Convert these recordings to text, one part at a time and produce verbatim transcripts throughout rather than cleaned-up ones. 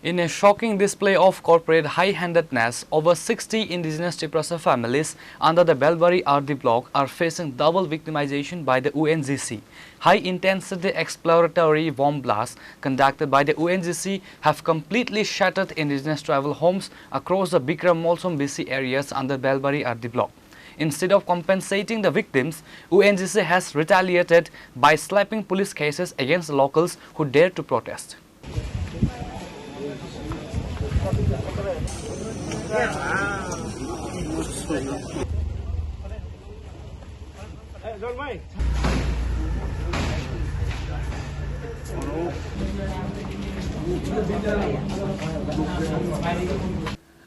In a shocking display of corporate high-handedness, over sixty indigenous Tiprasa families under the Belbari R D block are facing double victimization by the O N G C. High-intensity exploratory bomb blasts conducted by the O N G C have completely shattered indigenous tribal homes across the Bikram Molsom B C areas under Belbari R D block. Instead of compensating the victims, O N G C has retaliated by slapping police cases against locals who dare to protest.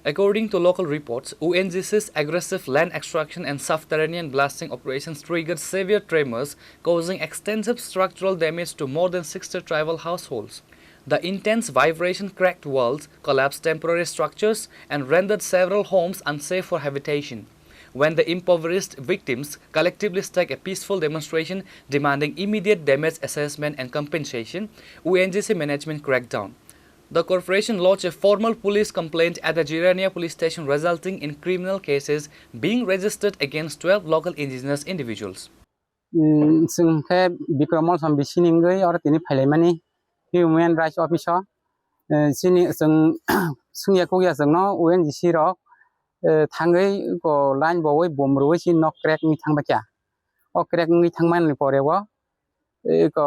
According to local reports, O N G C's aggressive land extraction and subterranean blasting operations triggered severe tremors, causing extensive structural damage to more than sixty tribal households. The intense vibration cracked walls, collapsed temporary structures, and rendered several homes unsafe for habitation. When the impoverished victims collectively staged a peaceful demonstration demanding immediate damage assessment and compensation, O N G C management cracked down. The corporation lodged a formal police complaint at the Jirania police station, resulting in criminal cases being registered against twelve local indigenous individuals. Chwng khe Bikram Molsom B C ni wngwi oro tini phailaimani Human Rights Office o, chini chwng swngya kukya chwngno O N G C rok thangwi ko line bowi bom rwui chini nok crack wngwi thangbaikha. O crack wngwi thangmani pore o eko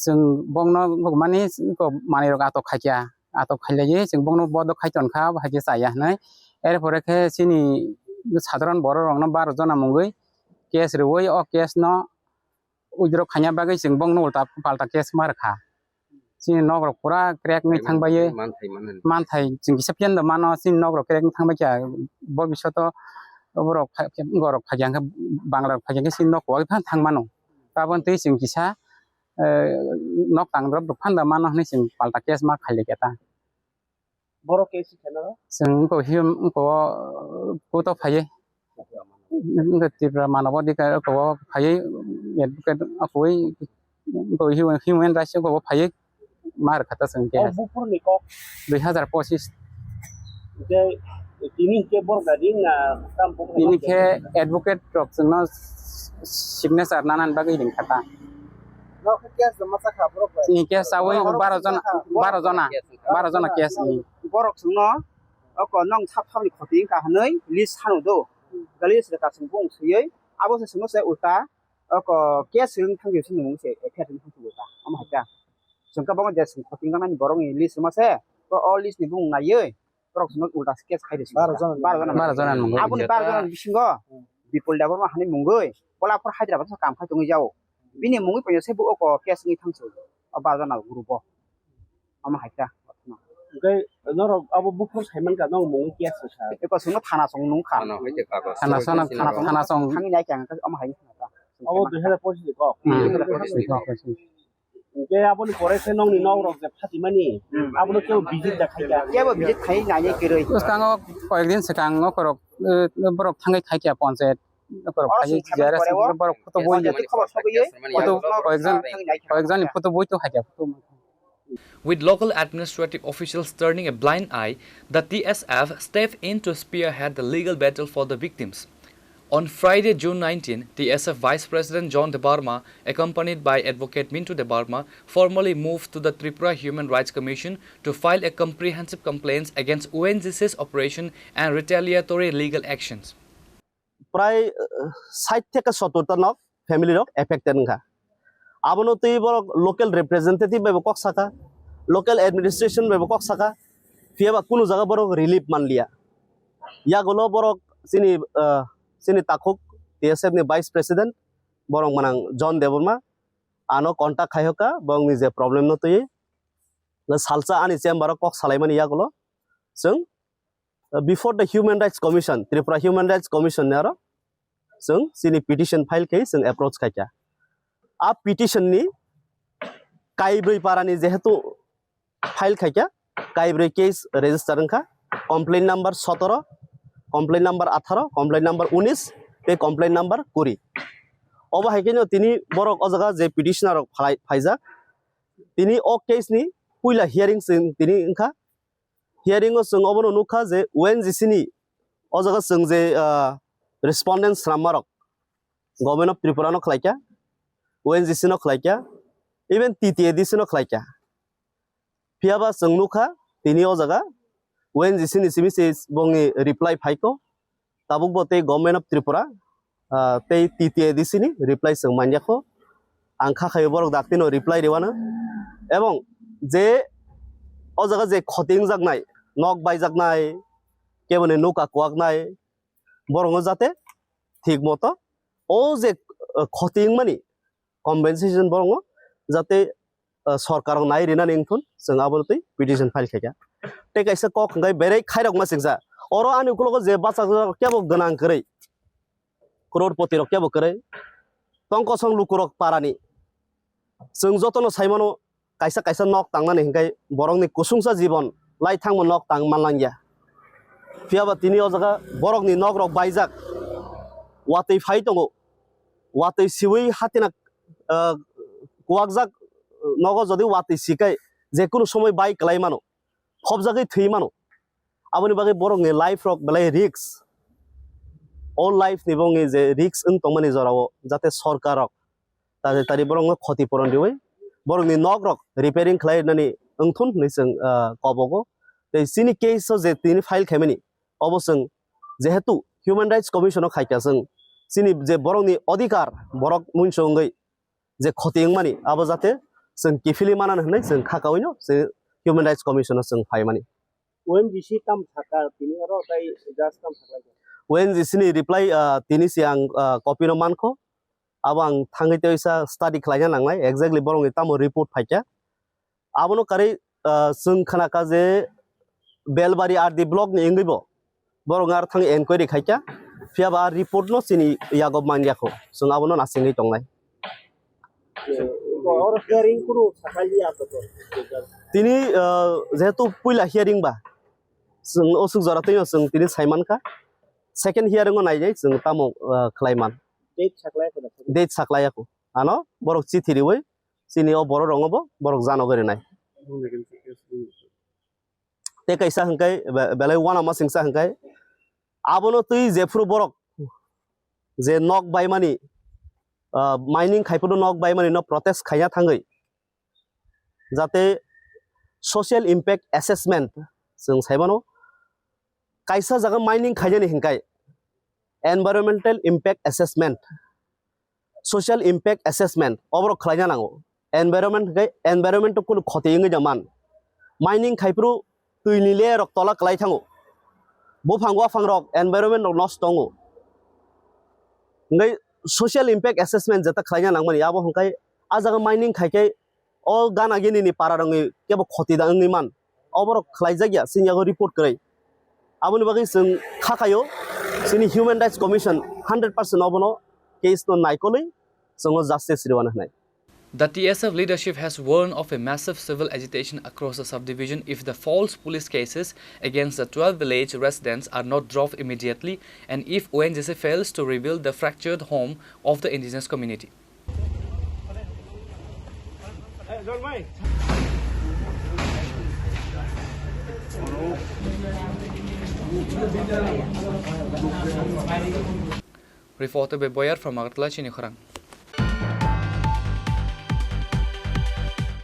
chwng bokno mani eko manwi rok atok khaikha, atok khailaiwi chwng bokno bodo khai tonkha, abo hai khe chaya hinwi. Erpore khe chini sadharon borok rokno baro jona mungwi case rwui o case no withdraw khaina bagwi chwng bokno ulta palta case ma rwkha. Chini nok rok pura crack wngwi thangbai manthai chwng kisa phiya mano chini nok rok crack wngwi thangbai kha. Bobishoto borok borok phai khe Bangla rok phai khe chini nok kwbangwi phano thang mano. Aboni twi chwng kisa, eh, nok tang drop rok phanda mano hinwi chwng palta case ma khailai kha ta. Borok case khe no? Chwng wngkha him wngkha o court o phaiwi. Wngkha Tripura Manab Adhikar wngkha o phaiwi advocate akhoi wngkha human rights wngkha o phaiwi ma rwkha ta chwng case. O buphurni kok? Dui hazar pochis. Tei tini hwnkhe borok da ring na tam bok tini khe advocate rok chwngno signature nanani bagwi ring kha ta. Nok khe case joma cha kha borok bai. Tini case chawi baro jona, baro jona, baro jona case ni. Borok chwngno oko nong sap sap ni khoti wngkha hinwi list sanu do. Gali se ka chwng bung swiwi abo se chwngno se ulta oko case wng thang se ni mung se F I R wng thang se ulta. Omo hai kha. Chwng khe bo je chwng khoti wngkha nani borok ni list ma se. O list ni bung naiwi borok chwngno ulta case khai rw sini. Baro jona ni mungwi. Aboni baro jona ni bisingo Bipul Debbarma hani mungwi Kolapur Hyderabad o kam khai tongwi jao. Bini mungwi poino se bo oko case wngwi thang se o baro jona group o. Omo hai kha. Hwnkhe norok abo buphuru sai mankha, nong mungwi case rwkha. Eko chwngno thana chwng nungkha. Thana chwng, thana chwng thangwi nai kha, omo hai wngkha. Abo dui hazar pochis ni kok. Hmm. Dui hazar pochis ni kok. Hwnkhe aboni pore khe nongni nok rok je phatimani, abono kebo visit da khai kha. Kebo visit khai nai nai kwrwi. Bwskango koyekdin swkango korok, eh, borok thangwi khai kha ponchayat. Borok khai G R S borok photo boi khobor sogwi photo koyekjon, koyekjon ni photo boi to khai kha photo. With local administrative officials turning a blind eye, the T S F stepped in to spearhead the legal battle for the victims. On Friday, June nineteen, T S F Vice President John Debbarma, accompanied by Advocate Mintu Debbarma, formally moved to the Tripura Human Rights Commission to file a comprehensive complaint against O N G C's operation and retaliatory legal actions. Prai, eh, sait theke sottor ta nok family rok affected wngkha. Abono twi borok local representative bai bo kok saka, local administration bai bo kok saka, phiya ba kunu jaga borok relief manliya. Yagulo borok chini, eh, chini takhuk T S F ni vice president borok mwnang John Debbarma ano contact khai hoka, borokni je problem no twi salsa ani chamber o kok salaimani yagulo chwng, uh, before the Human Rights Commission, Tripura Human Rights Commission ni aro chwng chini petition file khe chwng approach khaikha. A petition ni kaibrwi para ni jehetu file khaikha, kaibrwi case register wngkha, complaint number sotoro, complaint number atharo, complaint number unis, tei complaint number kuri. Obo hai kheno tini borok o jaga je petitioner rok phalai, phaijak, tini o case ni puila hearing chwng tini wngkha, Hearing o chwng obono nukha je O N G C ni o jaga chwng je, ah, respondent swnammarok Government of Tripura no khlaikha, O N G C no khlaikha, even T T A D C no khlaikha. Phiyaba chwng nukha tini o jaga O N G C ni simi se bongni reply phaikho. Tabuk bo tei Government of Tripura, ah, tei T T A D C ni reply chwng manyakho. Ang kha khaio borok daktino reply rwano. Ebong je o jaga je khoti wngjaknai, nok baijaknai, keboni nuka kuwaknai, borokno jate thik moto o je, ah, khoti wngmani compensation borokno jate, ah, sorkar rok nai rinani wngthun, chwng abono twi petition file khaikha. Tei kaisa kok hwnkhe berai khairokma singsa. Oro ani ukulogo je bachajak kebo gwnang kwrwi, crorepoti rok kebo kwrwi, tong kosong lukurok parani. Chwng jotono saimano, kaisa kaisa nok tangnani hwnkhe borokni kusungsa jibon lai thangma nok tang manlangya. Phiyaba tini o jaga borokni nokrok baijak, watwi phai tongo, watwi siwi hatina, ah, kuwakjak nogo jodi watwi sikai jekunu somoi bai kwlai mano, phobjagwi thwi mano. Aboni bagwi borokni life rok belai risk. O life ni bongni je risk wng tongmani jorao jate sorkar rok tari tari borokno khoti puron riwi borokni nok rok repairing khlai nani wngthun hinwi chwng, ah, kobogo. Tei chini case o je tini file khaimani obo chwng jehetu Human Rights Commission o khaikha chwng chini je borokni odhikar borok muinsok wngwi je khoti wngmani abo jate chwng kiphilwi manani hinwi chwng kha kawino chwng Human Rights Commission o chwng phaimani. O N G C tam sakha tini oro tei judge tam sakha. O N G C ni reply, ah, tini se ang, ah, copy no mankho. Abo ang thangwi teisa study khlaina nangnai, exactly borokni tamo report phaikha. Abono karwi, ah, chwng khnakha je Belbari R D block ni wngwi bo borok ar thang enquiry khaikha, phiyaba a report no chini yago manyakho, chwng abono nasingwi tongnai. Oro hearing kunu sakhaliya to. Tini, ah, jehetu puila hearing ba, chwng osuk jora twi chwng tini saimankha, second hearing o nainai chwng tamo, ah, khlaiman. Date saklai kho da? Date saklai kho. Ano borok chithi riwi chini o borok rongo bo borok jano gari nai. Tei kaisa hwnkhe be-, belai uanama singsa hwnkhe abono twi jephuru borok je nok baimani, ah, mining khaiphuru nok baimani no protest khaina thangwi jate social impact assessment chwng saimano kaisa jaga mining khainani hwnkhe environmental impact assessment, social impact assessment oborok khlaina nango. Environment hwnkhe environment o kunu khoti wngwi da man. Mining khaiphuru twini layer rok tola kwlai thango. Buphang waphang rok environment rok nosto wngo. Hwnkhe social impact assessment jeta khlaina nangmani abo hwnkhe a jaga mining khaikhe o gana gini ni para rokni kebo khoti da wngwi man. Oborok khlaijak ya chini yago report kwrwi. Aboni bagwi chwng kha khaio chini Human Rights Commission hundred percent obono case no naikolwi chwngno justice rwna hwnwi. The T S F leadership has warned of a massive civil agitation across the subdivision if the false police cases against the twelve village residents are not dropped immediately and if O N G C fails to rebuild the fractured home of the indigenous community. Reporter by Boyar from Agartala, Chini Khorang.